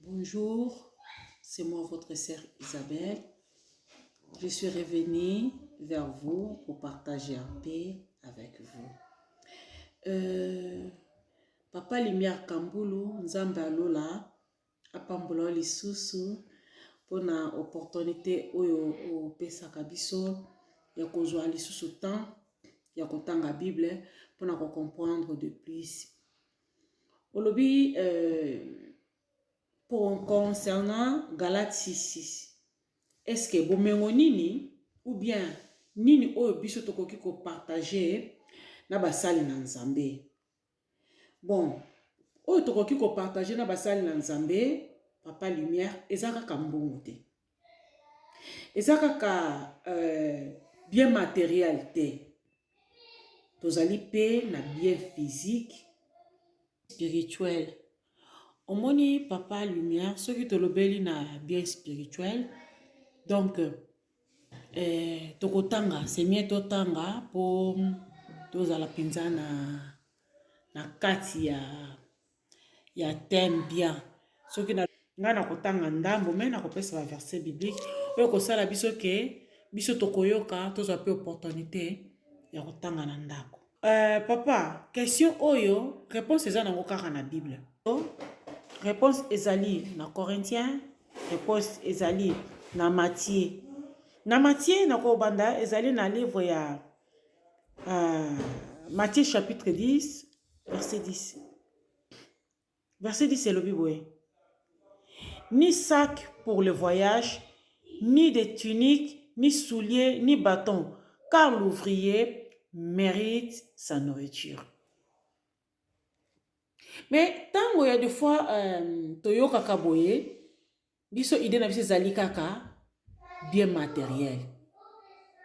Bonjour, c'est moi votre sœur Isabelle. Je suis revenue vers vous pour partager un peu avec vous. Euh, Papa Lumière Kambulu, Nzambe Alola, apambola yo lisusu mpona opportunité oyo opesaka biso ya kozwa lisusu temps ya kotanga Bible mpona kocomprendre de plus. Olobi euh, pour concernant Galates 6.6, est-ce que bomengo nini ou bien nini oyo biso tokoki kopartage na basali na Nzambe? Bon, oyo tokoki kopartage na basali na Nzambe, Papa Lumière, eza kaka mbongo te. Eza kaka euh, bien matériel te. Tozali mpe na bien physique, spirituel. Omoni Papa Lumière, soki tolobeli na bien spirituel, donc eh, tokotanga, c'est mieux totanga mpo tozala mpenza na, na kati ya, ya thème bien. Soki na ngai nakotanga ndambo me nakopesa ba verset biblique oyo kosala biso ke biso tokoyoka tozwa mpe opportunité ya kotanga na ndako. Euh, papa, question oyo réponse eza nango kaka na Bible. Réponse ezali na Corinthiens, réponse ezali na Matthieu. Na Matthieu nakobanda ezali na livre ya euh, Matthieu chapitre 10 verset 10. Verset 10 elobi boye. Ni sac pour le voyage, ni de tunique, ni souliers, ni bâton, car l'ouvrier mérite sa nourriture. Mais ntango ya des fois euh, toyokaka boye biso idée na biso ezali kaka bien matériel,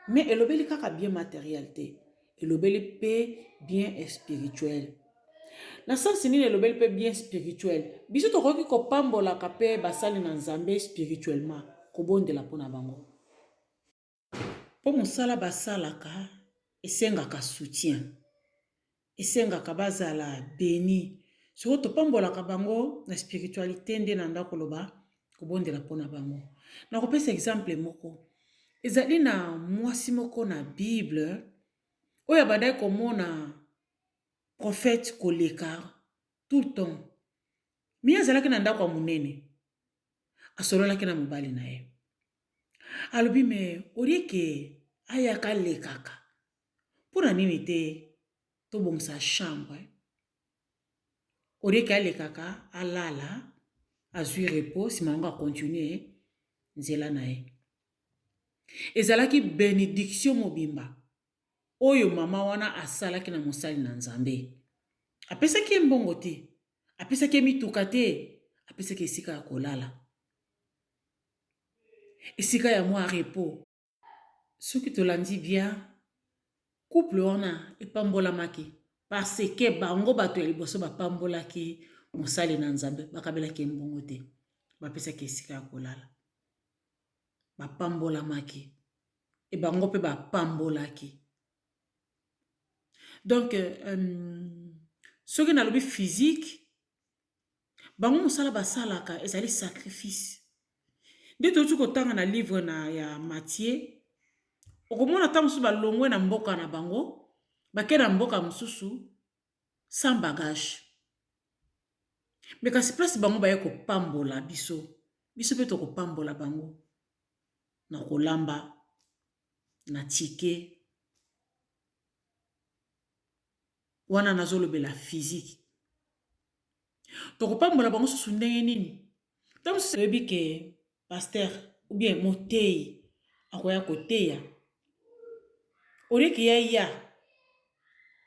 mais elobeli kaka bien matériel te, elobeli mpe bien spirituel. Na sens nini elobeli mpe bien spirituel? Biso tokoki kopambolaka mpe basali na Nzambe spirituellement, kobondela mpona bango, mpo mosala basalaka esengaka soutien, esengaka bazala beni. Soki topambolaka bango na spiritualité, nde na ndako koloba kobondela mpona bango. Nakopesa exemple moko. Ezali na mwasi moko na Bible oyo abandaki komona prophète koleka tout le temps. Mi azalaki na ndako ya monene, asololaki na mobali na ye, alobi: me olieke ayaka alekaka, mpona nini te tobongisa chambre? Olieke alekaka, alala, azwi repos, nsima yango akontinue nzela na ye. Ezalaki bénédiction mobimba oyo mama wana asalaki na mosali na Nzambe. Apesaki ye mbongo te, apesaki ye mituka te, apesaki esika ya kolala, esika ya mwa repos. Soki tolandi bien, couple wana epambolamaki parce que bango bato ya liboso bapambolaki mosali na Nzambe. Bakabelaki ye mbongo te, bapesaki esika ya kolala, bapambolamaki e bango mpe bapambolaki. Donc euh, soki nalobi physique, bango mosala basalaka ezali sacrifice. Nde touti kotanga na livre na ya Matthieu, okomona ntango mosusu balongwe na mboka na bango, bake na mboka mosusu sans bagage, me kasi place bango baye kopambola biso, biso mpe tokopambola bango na kolamba na tike wana. Nazolobela physique. Tokopambola bango susu ndenge nini? Ntango mosusu toyebi ke pasteur ou bien motei akoya koteya, olieki ya ya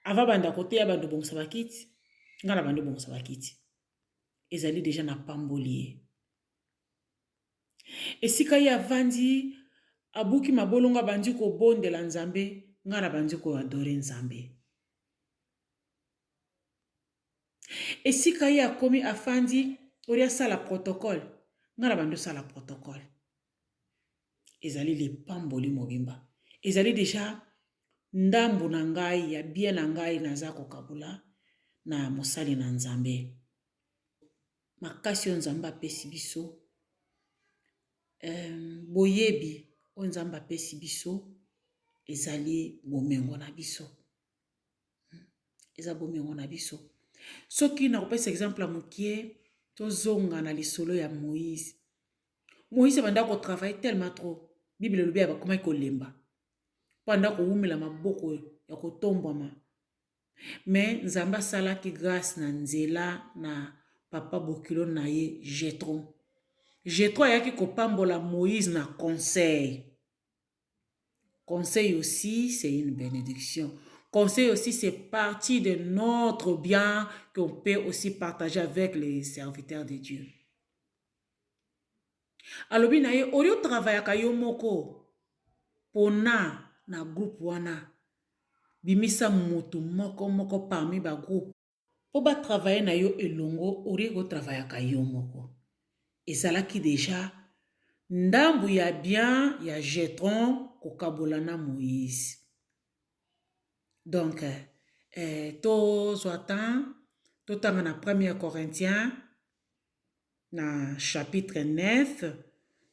ava banda koteya, bando bongisa bakiti, ngai na bando bongisa bakiti, ezali deja na pamboli ye. Esika ye avandi, abuki mabolongo, abandi kobondela Nzambe, ngai na bandi koadorer Nzambe. Esika ye akomi, afandi, oyo asala protocole, ngai na bandi osala protocole, ezali lipamboli mobimba, ezali deja ndambu na ngai ya bien na ngai naza kokabula na mosali na Nzambe. Makasi oyo Nzambe apesi biso, euh, boyebi oyo Nzambe apesi biso ezali bomengo na biso. Eza bomengo na biso. Soki nakopesa exemple ya mokie, tozonga na lisolo ya Moïse. Moïse abanda ko travailler tellement trop, Bible elobi akomaki kolemba. Mpo anda kowumela maboko ya kotombwama. Mais Nzambe asalaki grace na nzela na papa bokilo na ye Jethro. Jethro ayaki kopambola Moïse na conseil. Conseil aussi, c'est une bénédiction. Conseil aussi, c'est partie de notre bien qu'on peut aussi partager avec les serviteurs de Dieu. Alobi na ye, oyo travaillaka yo moko pona na groupe wana, bimisa mutu moko moko parmi ba groupe po ba travailler na yo elongo au lieu ko travaillaka yo moko. Ezalaki dejà ndambu ya bien ya Jethron kokabola na Moïse. Donc eh, tozwa temps totanga na 1er Corinthiens na chapitre 9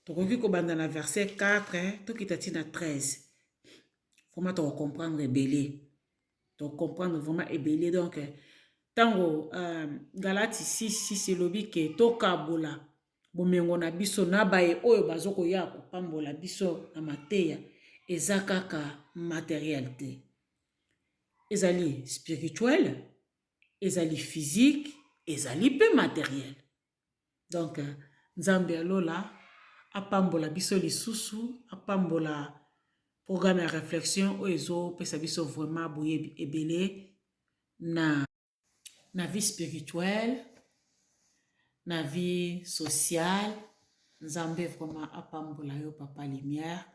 tokoki kobanda na verset 4 tokita ti na 13 vraiment tokocomprendre ebele tokocomprendre vraiment ebele donc ntango euh, galati 6 6 elobi ke tokabola bomengo na biso na baye oyo bazokoya kopambola biso na mateya eza kaka materiel te ezali spirituel ezali physique ezali mpe materiel donc nzambe ya lola apambola biso lisusu apambola programme ya réflexion oyo ezopesa biso vraiment boyebi ebele na, na vie spirituelle na vie sociale nzambe vraiment apambola yo papa lumière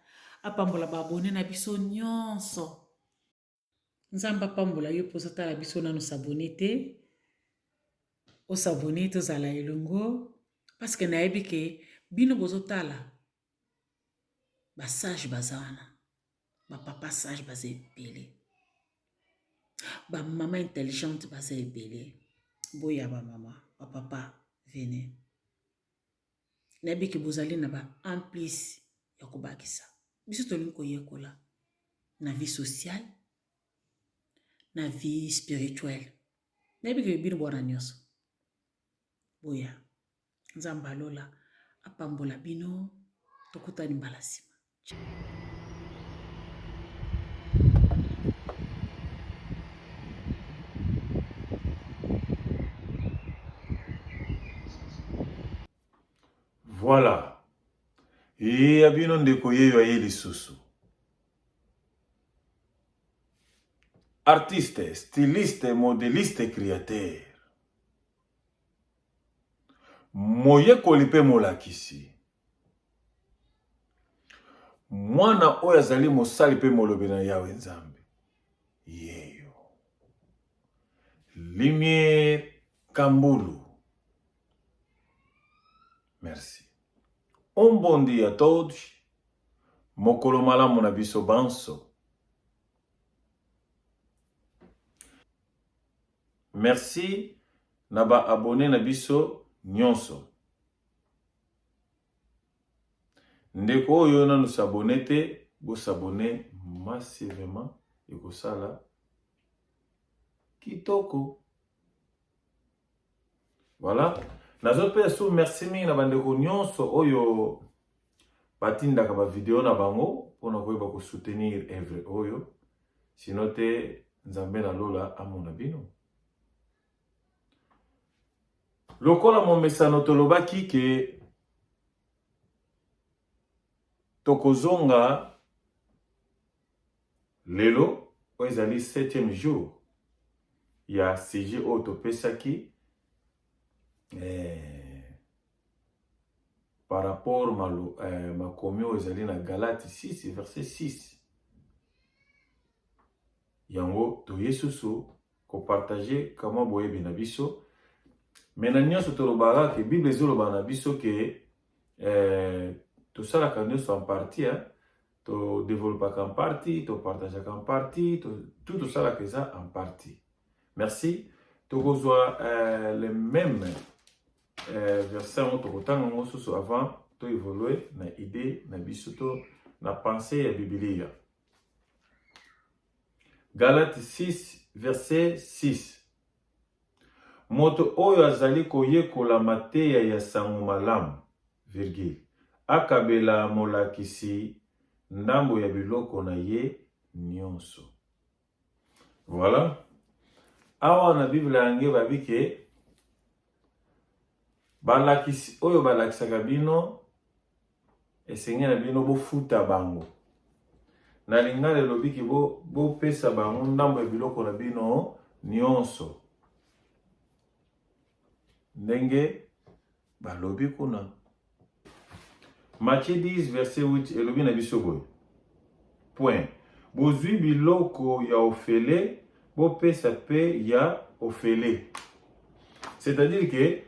apambola baabone na biso nyonso Nzambe apambola yo mpo ozotala biso nanu s'abonner te o s'abonner tozala elongo parce que nayebi ke bino bozotala ba sage baza wana ba papa sage baza ebele ba mama intelligente baza ebele boya ba mama ba papa venez nayebi ke bozali na ba en plus ya kobakisa biso tolingi koyekola na vie sociale na vie spirituelle nayebi ke bino bwana nyonso boya nzambe alola apambola bino tokutani mbala nsima Voilà. Ye ya bino ndeko yeyo aye lisusu. Artiste, styliste, modeliste, créateur. Moyekoli mpe molakisi. Mwana oyo azali mosali mpe molobi na Yawe Nzambe. Yeyo. Lumière Kambulu. Merci. Um bom dia a todos. Mokolo malamu na biso banso. Merci na ba abonné na biso nyonso. Ndeko oyo nanu s'abonner te, bo s'abonner massivement ekosala kitoko. Voilà. Nazopesa su merci mingi na bandeko nyonso oyo batindaka ba video na bango mpona koyeba ko soutenir œuvre oyo. Sino te Nzambe na lola amona bino. Lokola momesano tolobaki ke tokozonga Lelo oyo ezali septième jour ya sujet oyo topesaki eh, par rapport malo, eh, makomi oyo ezali na Galate 6 verset 6 yango toye susu kopartage kamwa boyebi na biso me na nyonso tolobaka ke bible ezoloba na biso ke eh, tosalaka nyonso en partie hein? To developpaka en partie, to partageaka en partie, to, tout tosalaka eza en partie. Merci. Tokozwa euh, le même. Verset yango tokotanga yango susu avant to évoluer na idée na biso to na pensée ya Biblia. Galate 6 verset 6. Moto oyo azali koyekola mateya ya sango malamu, virgule, akabela molakisi ndambo ya biloko na ye nyonso. Voilà. Awa na Bible yange babi ke balakisi oyo balakisaka bino esengeli na bino bofuta bango. Na lingala elobi ke bopesa bo bango ndambo ya biloko na bino nyonso. Ndenge balobi kuna. Matthieu 10 verset 8 elobi na biso boye. Point. Bozwi biloko ya ofele, bopesa pe ya ofele. C'est-à-dire que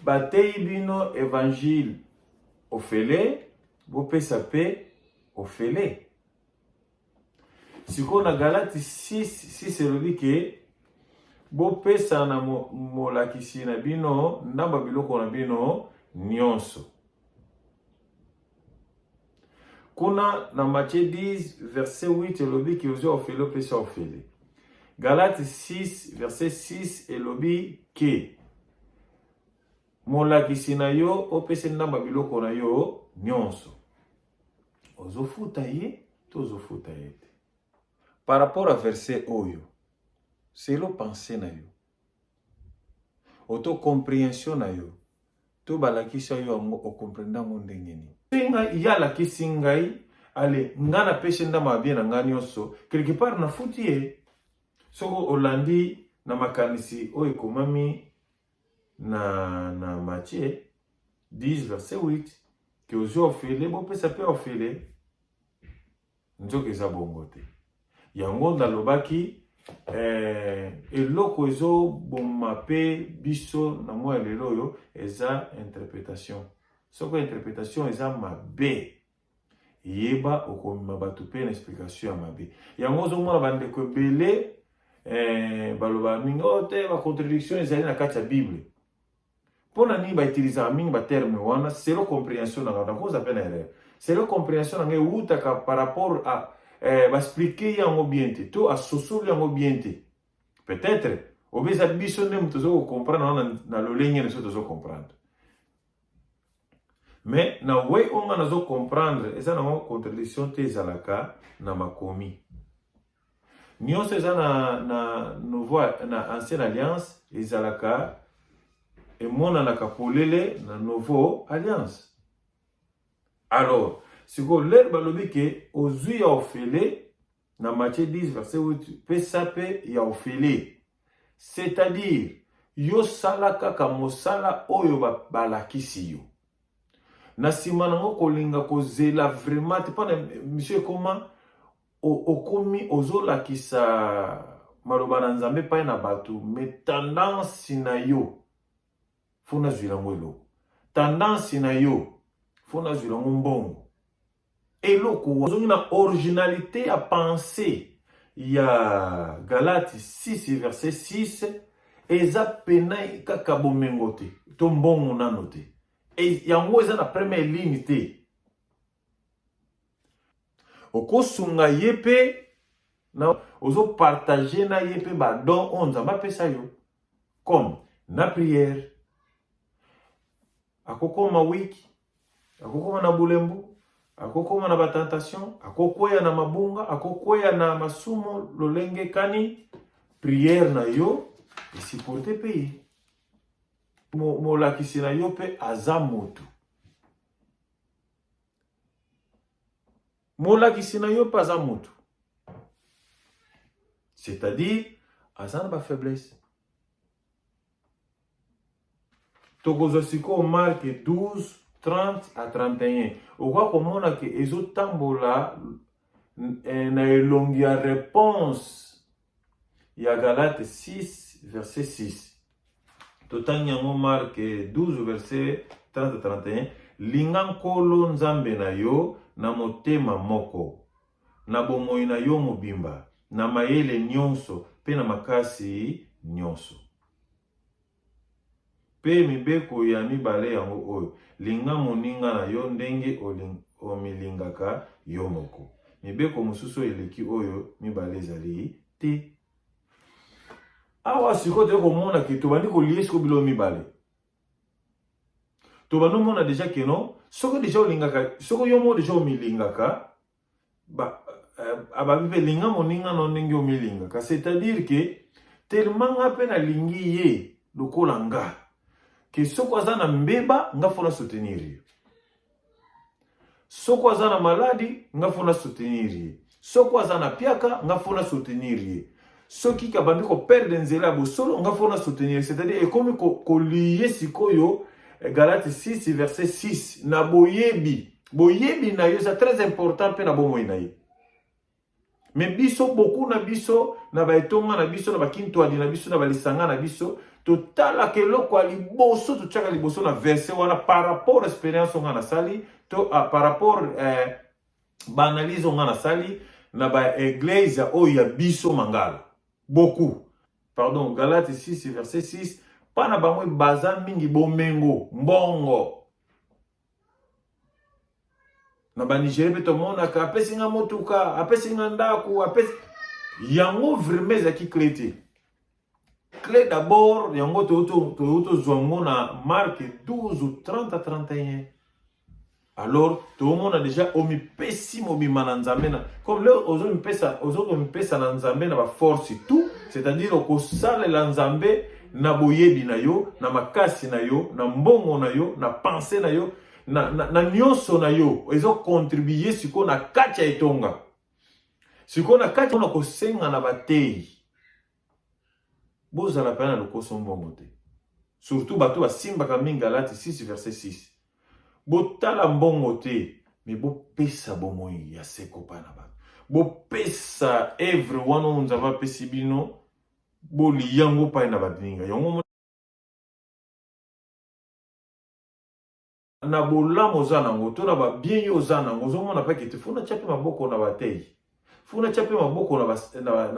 bateyi bino évangile ofele, bopesa pe ofele. Sikoyo na Galati 6, 6 elobi ke bopesa na molakisi na bino ndambo ya biloko na bino nyonso. Kuna na Matthieu 10 verset 8 elobi ke ozwa ofele opesa ofele. Galati 6 verset 6 elobi ke molakisi na yo opesi ndambo ya biloko na yo nyonso. Ozofuta ye to ozofuta ye te? Par rapport à verset oyo, selo pensée na yo, oto comprehension na yo, to balakisa yo yango okomprendre yango ndenge nini? Ngai ye alakisi ngai, ale ngai napesi ndambo ya bien na ngai nyonso, quelque part nafuti ye. Soko olandi na makanisi oyo ekomami na Matthieu 10 verset 8 ke ozwi ofele bopesa mpe ofele, nzoka eza bongo te. Yango nalobaki eloko ezoboma mpe biso na mwa ya lelo oyo eza interpretation. Soko interpretation eza mabe, yeba okomema bato mpe na explication ya mabe. Yango ozomona bandeko ebele baloba mingi oh, te ba contradiction ezali na kati ya Bible. Mpona nini bautilisaka mingi ba terme wana? Selon comprehension na ngai, nakoza mpe na erreur. Selon comprehension na ngai ewutaka par rapport à baexplike yango bien te to asosoli yango bien te. Peut-être obeza biso nde moto tozo comprendre wana na lolenge na biso tozo comprendre. Mais na way oyo nga nazo comprendre eza nango contradiction te, ezalaka na makomi nyonso eza na nouveau na ancienne alliance, ezalaka emonanaka polele na nouveau alliance. Alors sikoyo lere balobi ke ozwi ya ofele na Matthieu 10 verset 8, pesa pe ya ofele, c'est-à-dire yo sala kaka mosala oyo balakisi yo. Na nsima nango kolinga kozela vraiment te mpona mission ekoma okomi ozolakisa maloba na Nzambe epai na bato, mais tendance na yo fo nazwila yango eloko, tendance na yo fo nazwila yango mbongo. Eloko ozongi na originalité ya pensée ya Galate 6 verset 6, eza pena kaka bomengo te to mbongo nano te, yango eza na première ligne te. Okosunga ye pe na ozopartage na ye pe ba don oyo Nzambe apesa yo, comme na prière akokoma wiki, akokoma na bulembu, akokoma na batentation, akokweya na mabunga, akokweya na masumu lolenge kani, prière na yo esupporte pe ye. Molakisi na yo pe aza motu. Molakisi na yo pe aza motu. C'est-à-dire aza na ba faiblesse. Tokozwa sikoyo Marc 12 30 à 31. Okoka komona ke ezotambola na elongi ya réponse ya Galate 6 verset 6. Totangi yango Marc 12 verset 30 à 31. Linga Nkolo Nzambe na yo na motema moko, na bomoi na yo mobimba, na mayele nyonso pe na makasi nyonso. Mpe mibeko ya mibale yango oyo, Linga moninga na yo ndenge omilingaka yo moko. Mibeko mosusu oyo eleki oyo mibale ezali te. Awa sikoyo toye komona ke tobandi kolie sikoyo biloko mibale. Tobandi omona deja ke non, soki deja olingaka, soki yo moko deja omilingaka, ba ababi mpe linga moninga no ndenge omilingaka, c'est-à-dire que tellement nga mpe nalingi ye lokola nga, ke soki aza na mbeba nga fo na soutenir ye, soki aza na maladi nga fo na soutenir ye, soki aza na piaka nga fo na soutenir ye, soki kabandi ko perdre nzela ya bosolo nga fo na soutenir, c'est-à-dire ekomi kolie sikoyo Galate 6 verset 6 na boyebi. Boyebi na yo eza très important mpe na bomoi na ye. Mais biso beaucoup na biso na baetonga na biso na bakintwadi na biso na balisanga na biso totalaka eloko ya liboso, totiaka liboso na verset wana par rapport experience oyo nga nasali to par rapport baanalyse oyo nga nasali na baeglise oyo ya biso mangala beaucoup. Pardon, Galate 6 verset 6, mpa na bango baza mingi bomengo mbongo. Na ba Nigeria mpe tomonaka apesi nga motuka, apesi nga ndako, apesi yango vraiment ezalaki clé te. Clé d'abord yango tozwa yango na Marc 12 30 à 31. Alors tomona déjà omipesi mobimba na Nzambe na comme leo ozomipesa, ozokomipesa na Nzambe na ba force tout, c'est-à-dire okosalela Nzambe na boyebi na yo, na makasi na yo, na mbongo na yo, na pensée na yo, na nyonso na yo ezo contribuer sikoyo na kati ya etonga. Sikoyo na kati na kosenga na bateyi bozala mpe na lokoso mbongo te, surtout bato basimbaka mingi Galate 6 verset 6. Botala mbongo te, mais bopesa bomoi ya seko pa na bato, bopesa evre wana oyo Nzambe apesi bino, boliya yango pai na baninga yango na bolamu oza nango to na babien yo oza nango, ozomona mpe kete funa tia mpe maboko na bateyi, funa tia mpe maboko na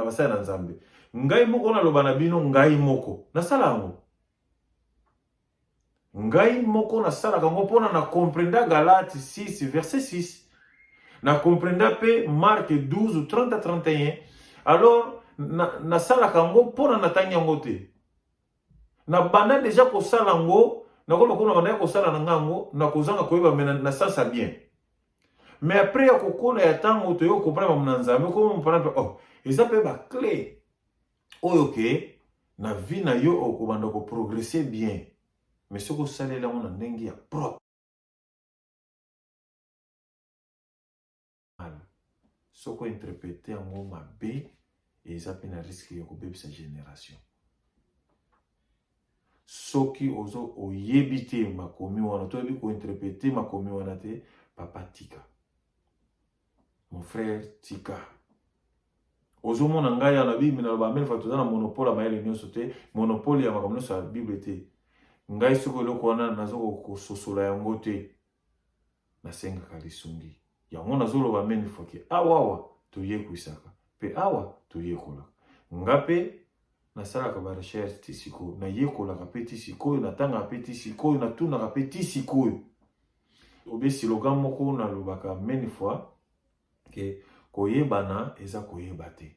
basali na Nzambe. Ngai moko naloba na bino, ngai moko nasala yango, ngai moko nasalaka yango mpona na comprenda Galate 6 verset 6, na comprenda mpe Marc 12 30 à 31. Alors nasalaka yango mpona natangi yango te, na banda deja kosala yango, nakoloba kuna bandaki kosala na ngango na kozanga koyeba, me na sasa bien. Mais après ya kokola ya ntango toyei kokomprendre makambo na Nzambe, okomprendre mpe oh eza mpe ba clé oyo ke na vie na yo okobanda koprogresse bien, mais soki osaleli yango na ndenge ya propre, soki ointerprete yango mabe, eza mpe na risque ya kobebisa génération. Soki ozo oyebi te makomi wana, to oyebi kointerprete makomi wana te, papa tika, mon frère tika. Ozomona ngai ya na Bible na loba mille fois, toza na monopole ya mayele nyonso te, monopole ya makambo nyonso ya Bible te. Ngai soki eloko wana nazo kososola yango te, nasengaka lisungi. Yango nazoloba mille fois ke awa awa toyekwisaka mpe awa toyekolaka. Nga mpe nasalaka ba recherche ti sikoyo, nayekolaka mpe ti sikoyo, natangaka mpe ti sikoyo, natunaka mpe ti sikoyo. Obe slogan moko nalobaka mille fois ke koyebana eza koyeba te,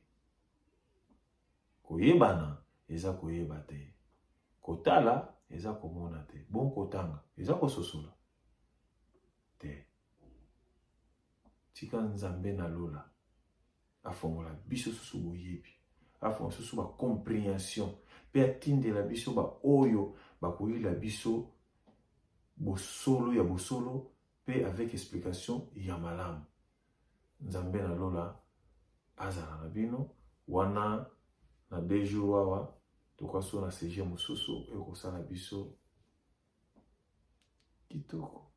koyebana eza koyeba te, kotala eza komona te, bon kotanga eza kososola te. Tika Nzambe na lola afongola biso susu boyebi, afongola susu ba comprehension, pe atindela biso ba oyo bakoyila biso bosolo ya bosolo pe avec explication ya malamu. Nzambe na lola azala na bino wana na 2 jours awa tokaso na sujet mosusu ekosala biso kitoko.